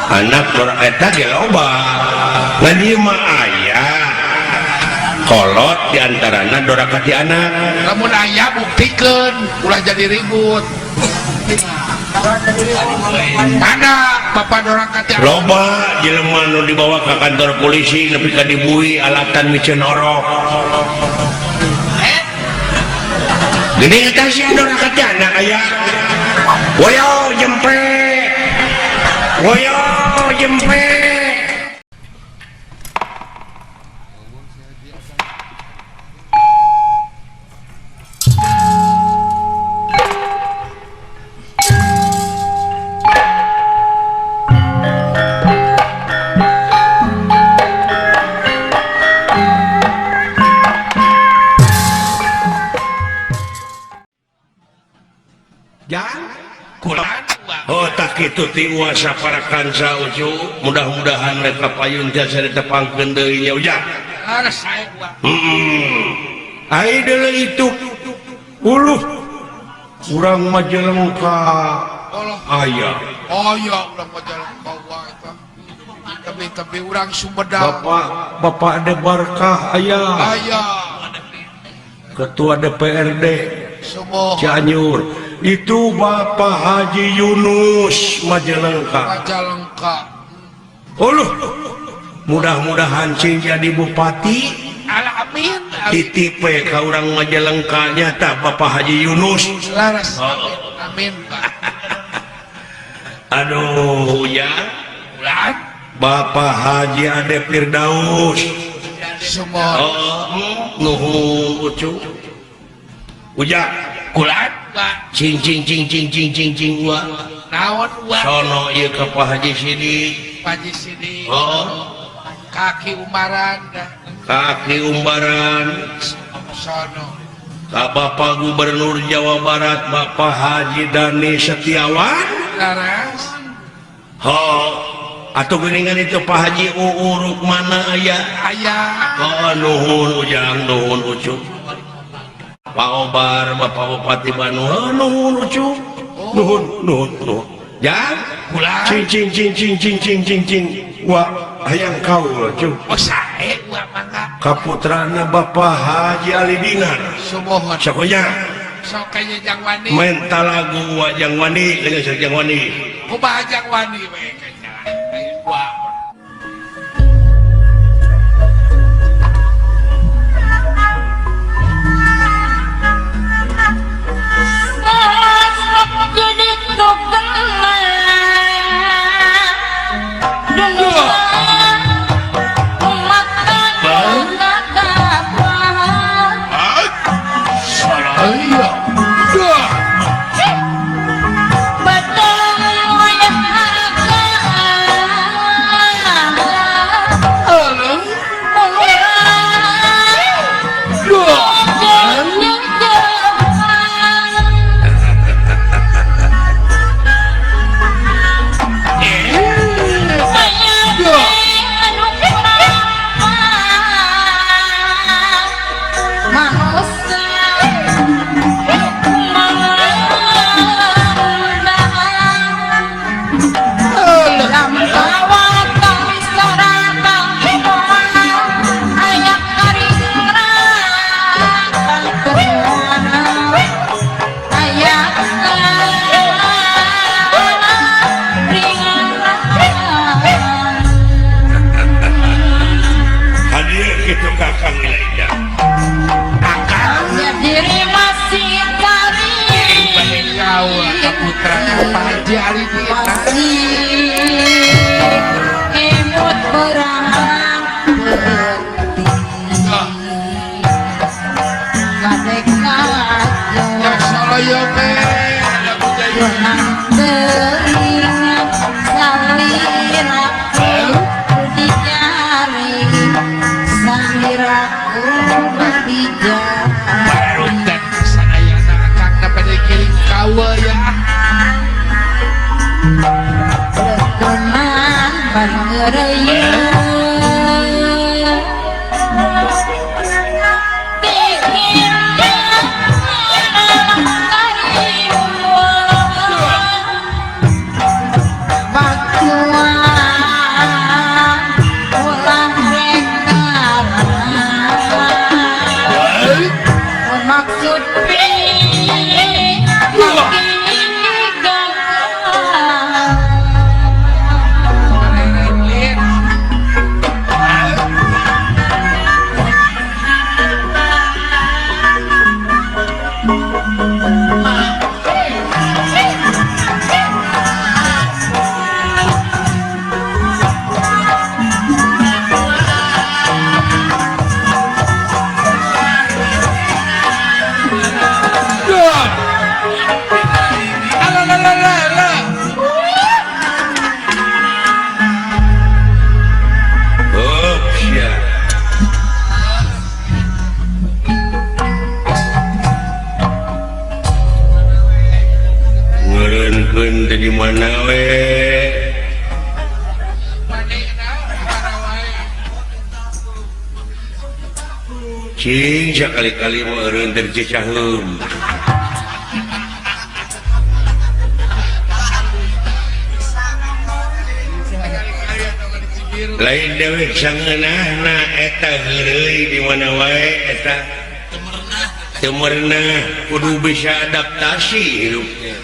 Anak doraka eta ge loba. Ngan ieu mah aya kolot di antarana doraka ti anak. Lamun aya buktikeun ulah jadi ribut. Mana bapak doraka ti anak? Loba jelema nu dibawa ka kantor polisi nepi ka dibui alatan miceun orok. Geuning eta sia doraka ti anak aya. Woyo jempe. Woyo jempe. Itu tiwasa para kansa ucu mudah-mudahan mereka payun jasa ditepangkeun deui nya ujang. Ai deuleu itu uluh urang Majalengka aya. Aya urang Majalengka wae eta. Tapi-tapi urang Sumedang. Bapak Bapak Debarkah aya. Aya. Ketua DPRD Sumuh. Cianjur. Itu Bapak Haji Yunus Majalengka. Majalengka. Uluh, mudah-mudahan cing jadi bupati. Amin. Titip we ka urang Majalengka nyata Bapak Haji Yunus. Laras. Amin. Amin. Aduh ya. Bapak Haji Ade Firdaus. Semua. Oh, nuhun ucu. Ujang kulan. Cing cing cing cing cing cing cing wa. Naon wa? Sono ieu ka Pak Haji Sidik. Pak Haji Sidik. Oh. Kaki umbaran. Kaki umbaran. Sono. Ka Bapak Gubernur Jawa Barat Bapak Haji Dani Setiawan. Laras. Ho. Atuh geuningan itu Pak Haji Uu Rukmana aya. Aya. Oh nuhun ujang nuhun ucu. Pak Obar, Bapak Bupati Bandung, oh, nuhun ucu, nuhun, nuhun, nuhun. Jang, cing, cing, cing, cing, cing, cing, cing, cing, wah, hayang kau cu. Oh sae, wah mangga. Kaputrana Bapak Haji Ali Dinar. Sumuhun. Sakonya. Sok kaya Jang Wani. Menta lagu wa Jang Wani, kaya sok Jang Wani. Kumaha Jang Wani we wah. Waktu Cing sakali-kali mah eureun teh cicaheum. Lain dewek sangeunahna eta heureuy di mana wae eta teu merenah kudu bisa adaptasi hirup teh.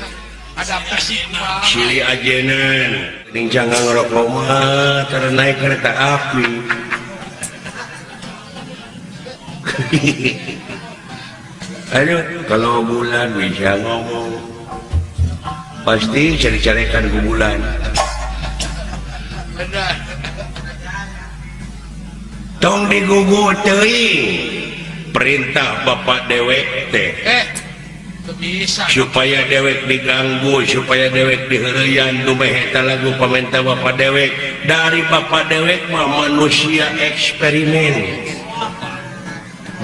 Adaptasi silih ajenan ning jangan ngerokok mah tara naik kereta api. Aduh, kalau bulan bisa ngomong pasti cari-carikan ke bulan. Tong digugu teuing perintah bapak dewek teh. Supaya dewek diganggu, supaya dewek diheureyan dumeh eta lagu pamenta bapak dewek. Dari bapak dewek mah manusia eksperimen,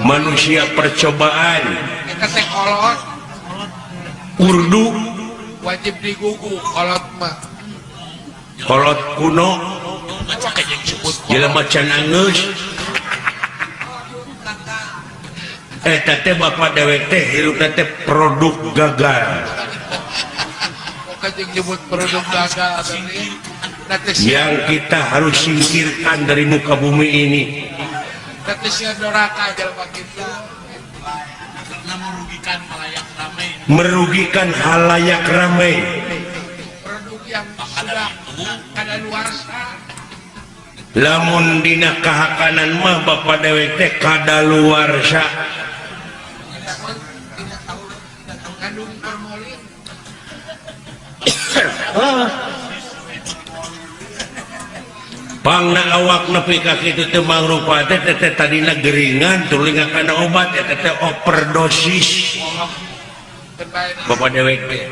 manusia percobaan. Eta teh kolot Urdu wajib digugu kolot mah. Kolot kuno jelema can anggeus. Eta teh bapak dewek teh hirupna teh produk gagal. Nyebut produk gagal yang kita harus singkirkan dari muka bumi ini. Merugikan halayak ramai. Produk yang sudah kadaluarsa. Lamun dina kahakanan mah bapak dewek teh kadaluarsa. Pangna awak nepi ka kitu teu mangrupa teh teh tadina geringan tuluy ngakana obat eta teh overdosis. Bapak dewek teh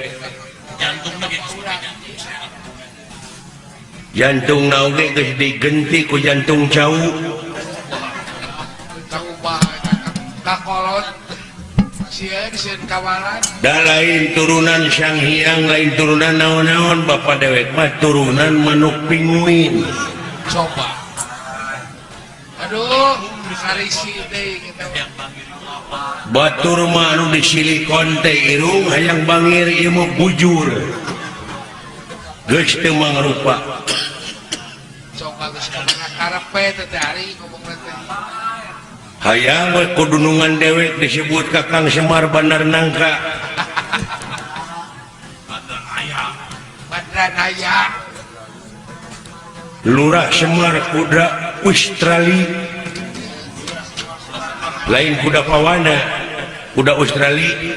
jantungna oge geus digenti ku jantung cau. Da lain turunan Sang Hyang, lain turunan naon-naon, bapak dewek mah turunan manuk pinguin. Coba. Aduh, sarisi deui kita. Batur mah anu di silikon teh irung hayang bangir ieu mah bujur. Geus teu mangrupa. Coba geus kana karepe teh ari ngomongna teh. Hayang we kudunungan dewek disebut Kakang Semar Bandar Nangka. Bandar Naya. Lurah Semar kuda Australia. Lain kuda pawana, kuda Australia.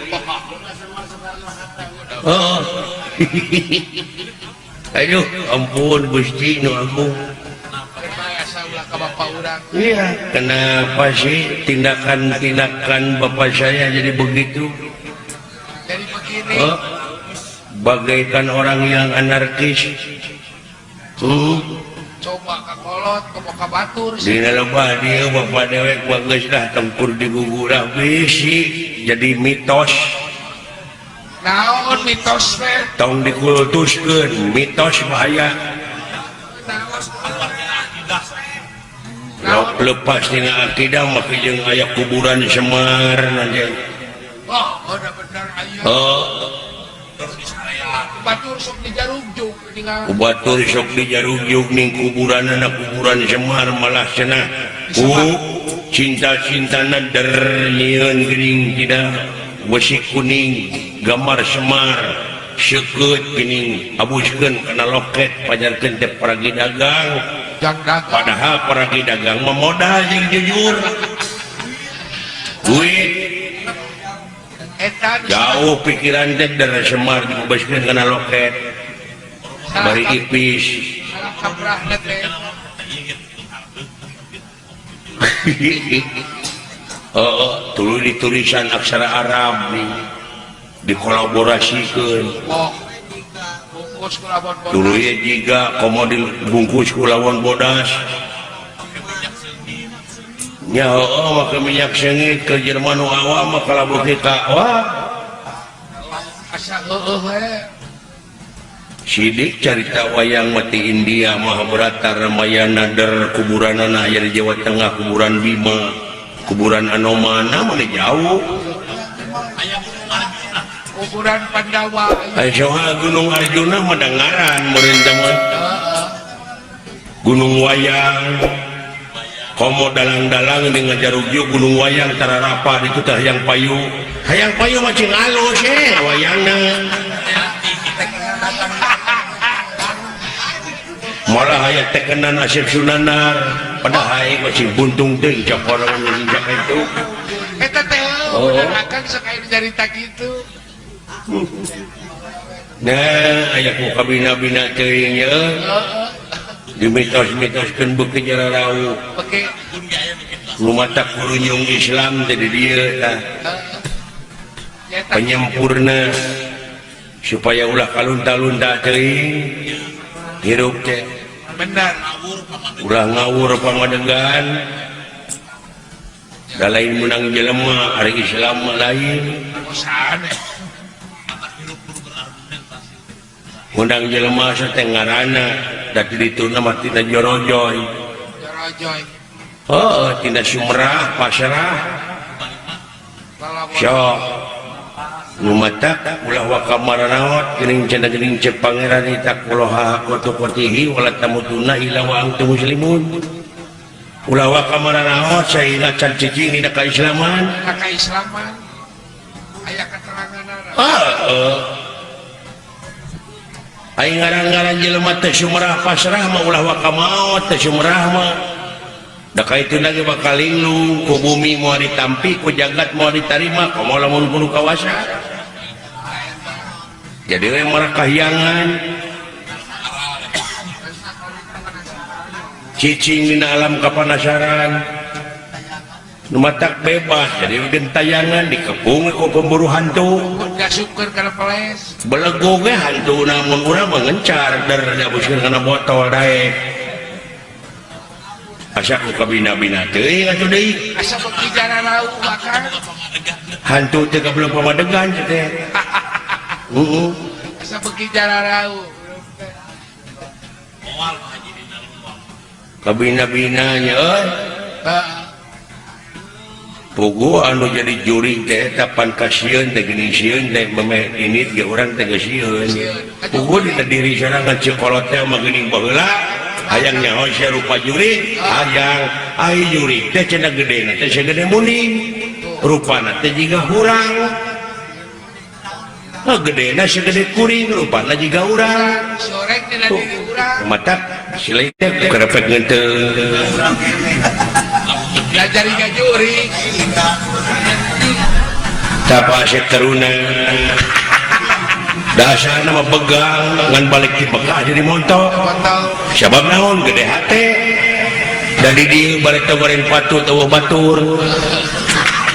Oh. Aduh, ampun Gusti nu agung. Iya, kenapa sih tindakan-tindakan bapak saya jadi begitu? Jadi begini. Oh, bagaikan orang yang anarkis. Coba ka kolot, ka batur. Dina lebah dia bapak dewek bagus lah tempur digugur bisi jadi mitos. Naon mitos teh? Tong dikultuskeun, mitos bahaya. Lepas dina akidah mah jeung aya kuburan Semar nanti. Oh, udah bener aya. Oh. Batur sok dijarugjug tinggal. Batur sok dijarugjug ning kuburanana kuburan Semar malah cenah. Ku cinta-cintana der nyieun geuning tidak besi kuning gambar Semar seukeut geuning abuskeun kana loket pajarkeun teh paragi dagang. Padahal paragi dagang mah modal jeung jujur. Duit jauh pikiran teh dari Semar dibebaskeun kana loket bari ipis. Oh, tuluy ditulisan aksara Arab nih dikolaborasikeun. Tuluy jiga komo dibungkus ku lawan bodas. Nya heueuh make minyak seungit ke jelema nu awam mah kalabuh kita. Wah. Asa heueuh we. Sidik carita wayang mati India Mahabharata Ramayana der kuburanana aya di Jawa Tengah kuburan Bima. Kuburan Anomana mana jauh. Kuburan Pandawa. Aya Gunung Arjuna mah ngaran meureun teh mah. Gunung Wayang. Komo dalang-dalang di ngajarugyo Gunung Wayang tararapa itu teh hayang payu. Hayang payu mah cing alus wayangna. Malah hayang tekenan Asep Sunanar padahal aing masih buntung teuing caporongan jeung itu. Eta teh bener akang sok aya nyarita kitu. Nah, aya ku kabina-bina teuing ye. Dimitos-mitoskeun beuki jararau. Oke. Nu matak kurunyung Islam teh di dieu tah. Penyempurna supaya ulah kalunta-lunta teuing hirup teh. Benar. Ulah ngawur pamadegan. Da lain menang jelema ari Islam mah lain. Menang jelema teh ngaranna da di ditu mah tina Jorojoy. Jorojoy. Heeh, tina Sumerah, Pasrah. Sok nu matak ulah waka maranaot geuning cenah geuning cek pangeran itaqullaha haqqa tuqatihi wala tamutuna illa wa antum muslimun. Ulah waka maranaot saena can cicing dina kaislaman. Ka kaislaman aya keteranganna. Heeh. Aing ngaran-ngaran jelema teh Sumerah Pasrah mah ulah waka maot teh Sumerah mah. Da kaitu lagi bakal linglung ku bumi moal ditampi ku jagat moal ditarima komo lamun kudu kawasa. Jadi we marah kahyangan cicing dina alam kapanasaran nu matak bebas jadi gentayangan dikepung ku pemburu hantu gasupkeun kana peles belegog ge hantu namun urang mah ngencar der diabuskeun kana botol daek asa ku kabina-bina teuing atuh deui asa beuki jararau akang hantu teh kabelum pamadegan teh. Heeh. Asa beuki jararau. Kabina-bina nya euy. Heeh. Puguh anu jadi jurig teh eta pan kasieun teh geuning sieun teh memeh init ge urang teh geus sieun. Puguh dina diri sorangan ceuk kolot teh mah geuning baheula hayang nyaho sia rupa jurig, hayang ai jurig teh cenah gedena teh sagede munding. Rupana teh jiga hurang. Gedena segede kuring rupana jiga urang. Sorek dina diri urang. Matak silai teh kerepek ngenteu. Belajar ka jurig. Tapa asep teruna. Dasarna mah begang ngan balik ti Mekah jadi montok. Sabab naon gede hate. Da di dieu balik teh goreng patut eueuh batur.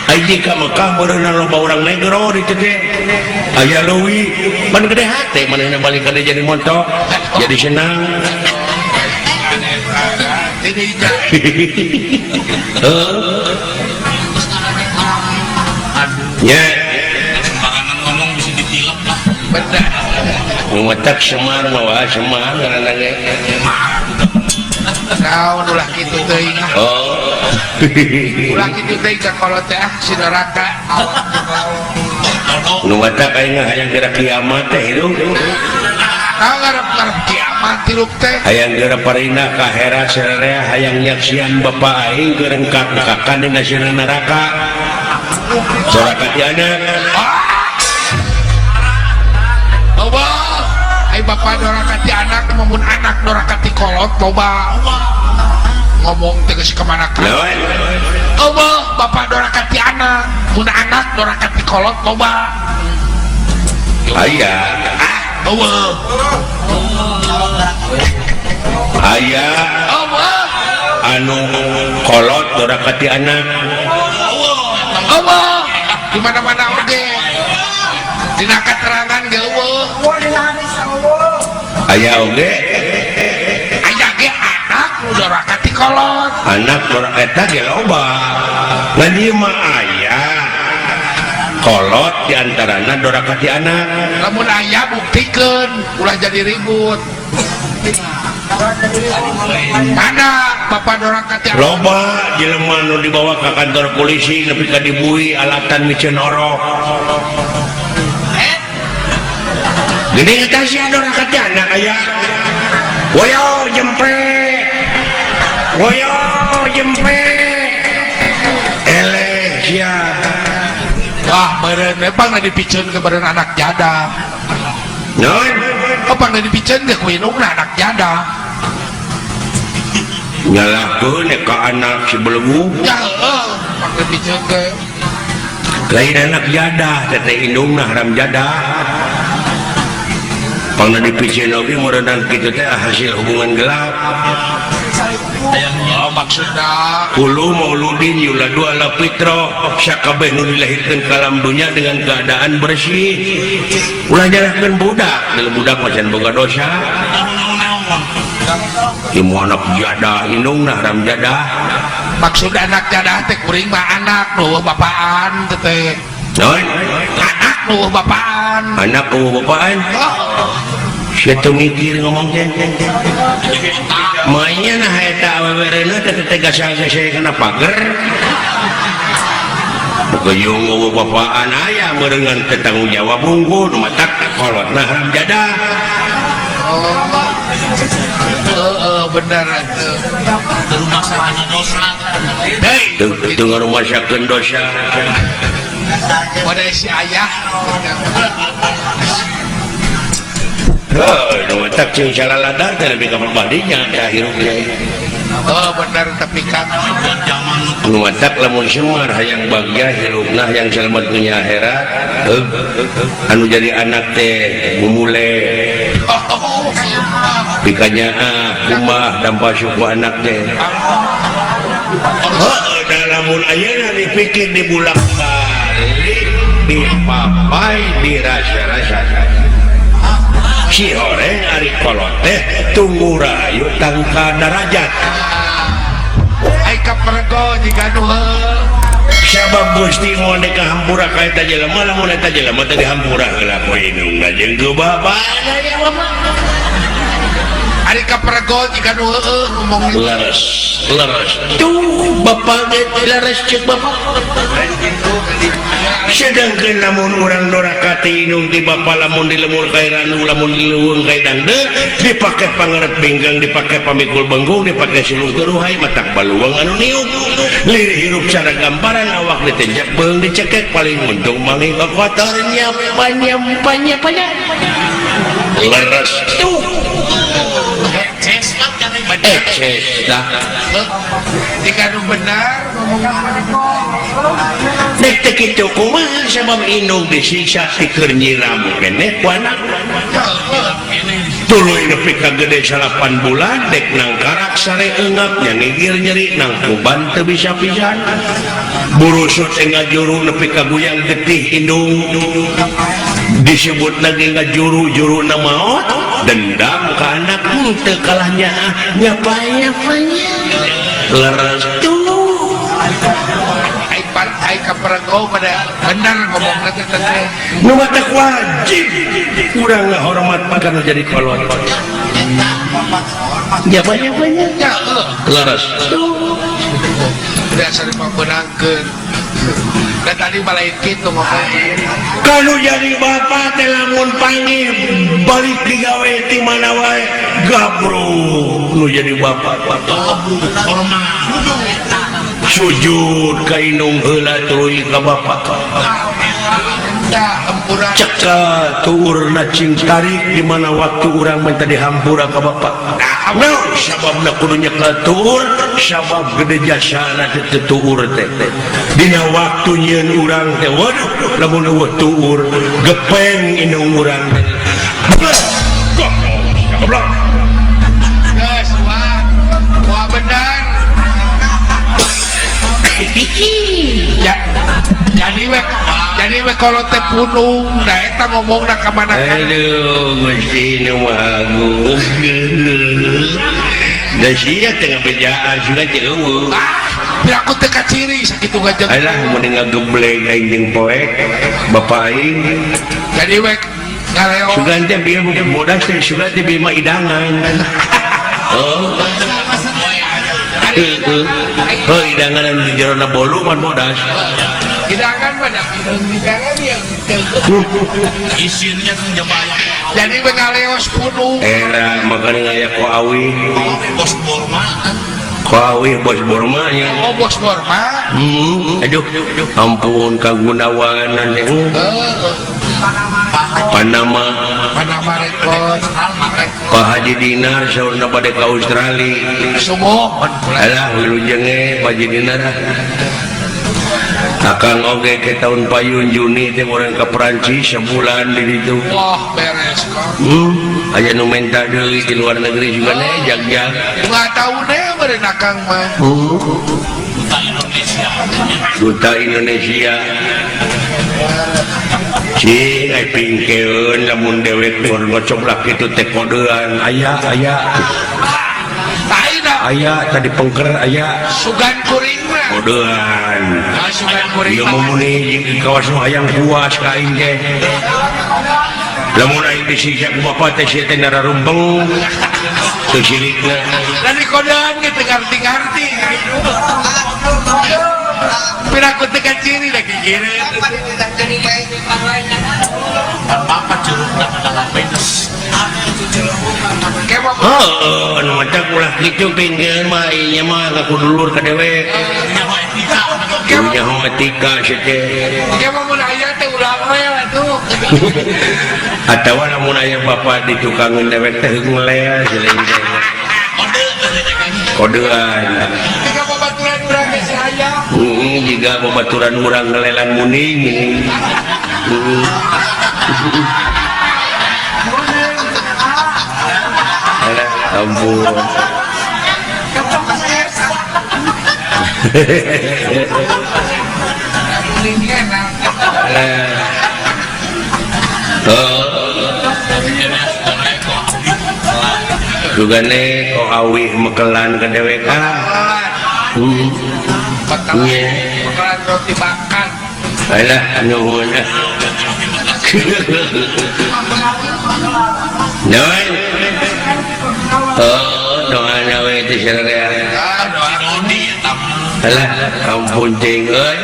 Aji ka Mekah meureunna loba urang negro di teh. Aya leuwih pan gede hate manehna balik ka jadi montok jadi senang. Nya sembarangan ngomong bisa ditilep lah. Bener. Ngumetak Semar mah Semar ngaranna ge. Naon ulah kitu teuing ah. Oh. Ulah kitu teuing ka kolot teh ah si neraka. Nu matak aing hayang geura kiamat teh hirup. Naon ngarep-ngarep kiamat hirup teh. Hayang geura parina ka hera sararea hayang nyaksian bapa aing keur engkak-engkakan dina sieuna neraka. Soraka ti anak. Allah, ai bapa doraka ti anak mun anak doraka ti kolot loba. Ngomong teh geus ka mana ka. Allah, bapa doraka ti anak, mun anak doraka ti kolot loba. Aya. Ah, Allah. Aya. Allah. Anu kolot doraka ti anak. Allah. Di mana-mana oge. Dina katerangan ge eueuh. Aya oge. Aya ge anak nu doraka ti kolot. Anak doraka eta ge loba. Ngan ieu mah aya. Kolot di antarana doraka ti anak. Lamun aya buktikeun ulah jadi ribut. Mana bapak doraka ti anak? Loba jelema nu dibawa ka kantor polisi nepi ka dibui alatan miceun orok. Gede eta sia doraka ti anak aya. Woyo jempe. Woyo jempe. Eleh sia. Wah, meureun we pangna dipiceun ke meureun anak jada. Naon? Oh, pangna dipiceun ge ku indungna anak jada. Nyalahkeun ka anak si belegu. Ya heueuh, pangna dipiceun ge. Lain anak jadah, teh indungna haram jadah. Pangna dipiceun oge meureunang kitu teh hasil hubungan gelap. Oh, maksudna Kullu mauludin yuladu ala fitrah, sakabeh nu dilahirkeun ka alam dunya dengan keadaan bersih. Ulah nyalahkeun budak, dalam budak mah can boga dosa. Ieu anak jadah indungna haram jadah. Maksud anak jadah teh kuring mah anak nu bapaan teh. Naon? Anak nu bapaan. Anak nu bapaan. Oh. Sia teu mikir ngomong teh. Manya nah eta awewe reuneuh teh teh gasang-gasang kana pager. Bukayung eueuh bapaan aya meureungan teh tanggung jawab unggul nu matak kolotna haram jadah. Oh. Heeh, bener atuh. Teu rumasakeun dosa. Deui, Teu ngarumasakeun dosa. Wadah si ayah. Heuh, nu matak cing salalada teh lebih ka badinya teh hirup teh. Oh, bener tapi kan Nu matak lamun semar hayang bagja hirupna hayang selamat dunya akhirat. Heuh, anu jadi anak teh mumule. Pikanyaah kumaha dampa suku anak teh. Heuh, da lamun ayeuna dipikir dibulak-balik, dipapai, dirasa-rasa. Si horeng ari kolot teh tunggu rayu tangka darajat. Ai kapergo jiga nu heuh. Sabab Gusti mun dek hampura ka eta jelema lamun eta jelema teh dihampura heula ku indungna jeung ku bapana ya mah. Ari kapergo jiga nu heueuh ngomong leres leres. Tuh bapak ge leres ceuk bapak. Sedangkan lamun urang doraka ti indung ti bapa lamun di lemur ka ranu lamun di leuweung ka dangdeu dipake pangarep binggang dipake pamikul benggung dipake sulung teruhai matak baluang anu niuk lirih hirup cara gamparan awak ditenjak beung dicekek paling untung manggih kotor nyapa nyapa nyapa leres tuh ekses dah jika nu benar nek teu kitu kumaha sabab indung disiksa ti keur nyiram keneh ku anak tuluy nepi ka gede 8 bulan dek nangkarak sare eungap nya ngigir nyeri nangkuban teu bisa pisan burusut teh ngajuru nepi ka guyang getih indung disebut lagi ngajuru-juruna maot dendam ka anak teu kalah nyaah nyapa-nyapanya leres tuh ai ai kapergo pada benar ngomongna teh teh nu matak wajib urang ngahormat kana jadi kolot nyapa-nyapanya ya heuh leres tuh dasar meunangkeun dan tadi malain kitu ngomong kalau jadi bapak teh lamun panggih balik digawe ti mana wae gabruk nu jadi bapak Hormat. sujud ka indung heula tuluy ka bapak hampura cekal tuurna cing tarik di mana waktu urang minta dihampura ka bapak. Nah, sababna kudu nyekel tuur sabab gede jasana teh tuur teh dina waktu nyieun urang teh waduh lamun eueuh tuur gepeng indung urang teh. Goblok. Geus wah. Wah benar. Ya, jadi we kalau teh punung, da eta ngomongna ka mana ka. Aduh, Gusti nu Maha Agung. Da sia teh ngabejaan sudah teh eueuh. Ah, biar aku teh kaciri sakitu ngajeng. Alah mun ngagebleng aing jeung poek bapak aing. Jadi we ngareo. Sugan teh bieu bodas teh sugan teh bieu mah idangan. Oh. Heuh hidangan di jerona bolu mah bodas. Hidangan mah da hidangan ya. Isinnya teh jaba aya. Jadi bengaleos kudu. Era makanya ngaya ko awi. Bos Borma. Ko awi bos Borma nya. Oh bos Borma. Aduh, ampun Kang Gunawan aneh. Panama Panama Record. Pak Haji Dinar saurna bade ka Australia. Sumuhun. Alah wilujenge Pak Haji Dinar. Akang oge ke tahun payun Juni teh urang ka Perancis sebulan di ditu. Wah, beres kok. Aya nu menta deui di luar negeri juga nih jag-jag. Dua tahun deh meureun akang mah. Duta Indonesia. Duta Indonesia. Cing ai pingkeun lamun dewek ngocoblak kitu teh kodean aya aya. Aya tadi pengker aya. Sugan kuring mah. Kodean. Sugan kuring. Ieu mumuni jeung kawas nu hayang puas ka aing teh. Lamun aing disiksa ku bapa teh sia teh nararumpeng. Teu sirikna. Da di kodean ge teu ngarti-ngarti. Piraku teu kaciri da gigireun. Bapak curugna kana minus. Heeh, nu matak ulah kitu pingkeun mah ieu mah ngaku dulur ka dewek. Nyaho etika. Nyaho etika sia teh. Ke mah mun aya teh ulah we atuh. Atawa lamun aya bapa di tukangeun dewek teh ngelea selain teh. Kodean. Jika babaturan urang ge si aya. Heeh, jiga babaturan urang ngelelan muning. Alah, ampun. Sugane kok awih mekelan ka dewek ah. Mekelan roti bakar. Alah nuhun. Nuhun. Oh, doa we teh sararea. Alah, ampun ting euy.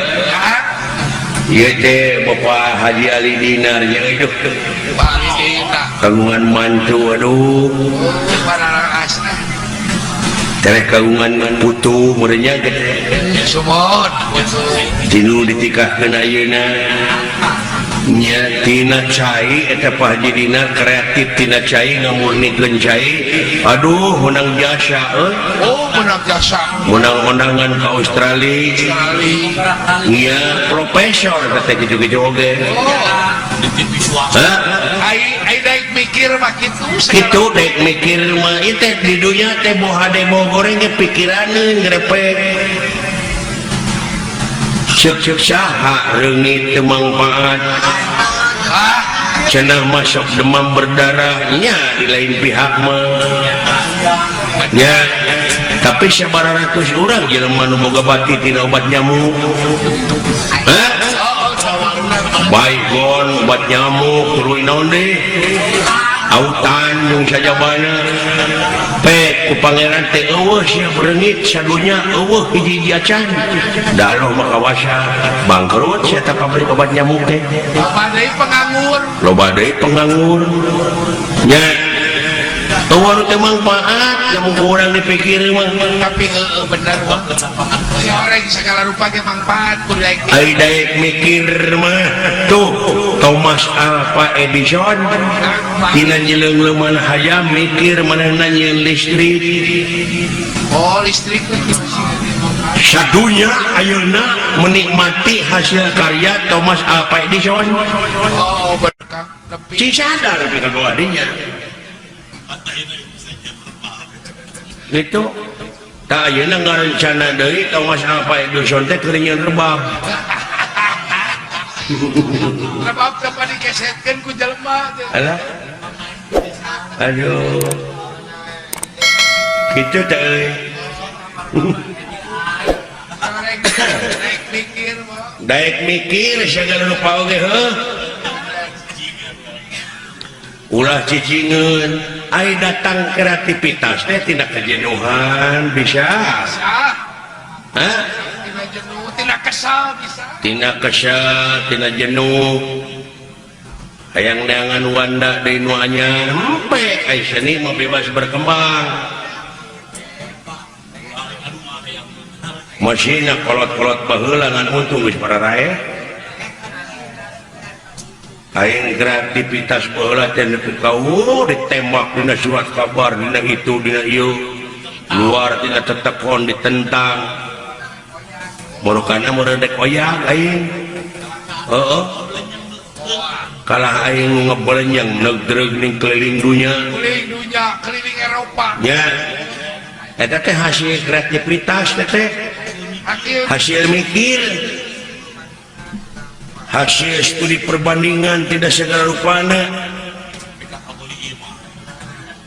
Ieu teh Bapak Haji Ali Dinar jeung aduh. Kagungan mantu aduh. Tereh kagungan putu meureunnya gede. Sumon. Tinu ditikahkeun ayeuna. Nya tina cai eta Pak Haji Dinar kreatif tina cai ngamurnikeun cai. Aduh menang jasa euy. Oh menang jasa. Menang undangan ka Australia. Nya profesor kata gitu-gitu oge. Hah? Ai daek mikir mah kitu. Kitu daek mikir mah ieu teh di dunya teh boha demo goreng ge pikiraneun ngrepek. Cek-cek saha reungit teu mangpaat. Cenah masuk demam berdarah nya di lain pihak mah. Nya tapi sabaratus urang jelema nu boga bati tina obat nyamuk. Hah? Baygon obat nyamuk tuluy naon deui? Autan jeung sajabana. Pek ku pangeran teh eueuh sia bereungit sadunya eueuh hiji-hiji acan. Da Allah mah kawasa bangkrut sia eta pabrik obat nyamuk teh. Loba deui penganggur. Loba deui penganggur. Nya eueuh nu teu mangpaat lamun ku urang dipikir mah. Tapi heueuh bener mah. Si orang segala rupa ge mangpaat kudu daek. Ai daek mikir mah tuh Thomas Alva Edison tina nyeleung-leuman hayam mikir manehna nyieun listrik. Oh listrik sadunya ayeuna menikmati hasil karya Thomas Alva Edison. Oh berkah nepi. Ci sadar nepi ka bawah dinya. Gitu. Tah ayeuna ngarencana deui Thomas Alva Edison teh keur nyieun rebab. Rebab teh dikesetkeun ku jelema teh. Alah. Aduh. Kitu teh euy. Daek mikir mah. Daek mikir sagala rupa oge heuh. Ulah cicingeun. Ai datang kreativitas teh tina kejenuhan bisa. Hah? Tina jenuh, tina kesal bisa. Tina kesal, tina jenuh. Hayang neangan wanda deui nu anyar, hempe ai seni mah bebas berkembang. Masina kolot-kolot baheula ngan untung geus pararae. Aing kreativitas baheula teh nepi ka ditembak dina surat kabar dina itu dina ieu. Luar tina tetekon ditentang. Morokana meureun dek oyag aing. Heeh. Kalah aing ngebelenyang negdreug ning keliling dunya. Keliling dunya, keliling Eropa. Nya. Eta teh hasil kreativitas teh. Hasil mikir. Hasil studi perbandingan tidak segala rupana.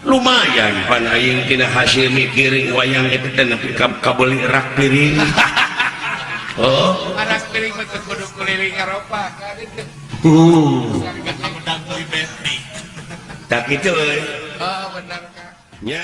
Lumayan pan aing tina hasil mikir wayang eta teh nepi ka kabeuli rak piring. Oh, anak piring mah teu kudu keliling Eropa kan itu. Tak kitu euy. Oh, bener Kak. Nya.